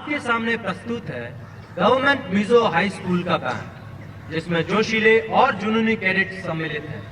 आपके सामने प्रस्तुत है government Mizo high school का बैंड, जिसमें जोशीले और जुनूनी कैडेट सम्मिलित हैं।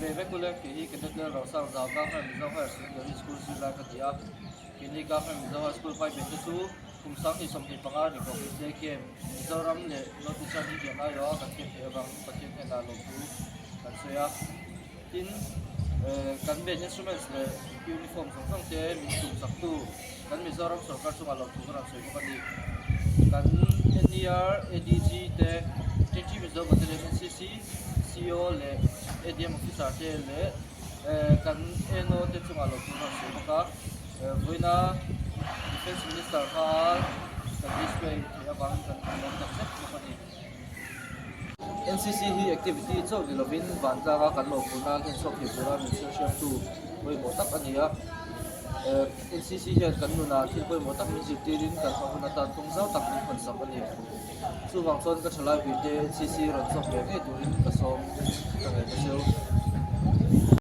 Chibai vek ule, kei hi Cadet Lal Rosang Zau Government Mizo Higher Secondary School zirlai ka ni a. Keini Government Mizo High School Vai te chu kum 2025 ni kawng India Game Mizoram leh North Eastern Indian aiawha kan thiam theih avangin Pathian hnenah lawmthu kan sawi a. Tin, kan band instruments leh uniform zawng zawng te min tumsaktu kan Mizoram sorkar chungah lawmthu kan rawn sawi bawk a ni. Kan NER, ADG te, TT Mizo Battalion NCC, CO leh ADM officer te leh kan ANO te chungah lawmthu kan rawn sawi bawk a. Vawiina Defence Minister kha kan display theih avangin kan lawm tak zet bawk a ni. NCC hi activity chauh ni lovin vantlanga kan lawmpuina hlen chhuak thei tura min chhiarhriamtu pawimawh tak a ni a. NCC hian kan nunah thil pawimawh tak min zirtirin kan hma hun atan kawng zau tak min hawnsak a ni. Chuvang chuan ka thalai puite NCC rawn chawk ve ngei turin ka sawm ka ngei ta cheu.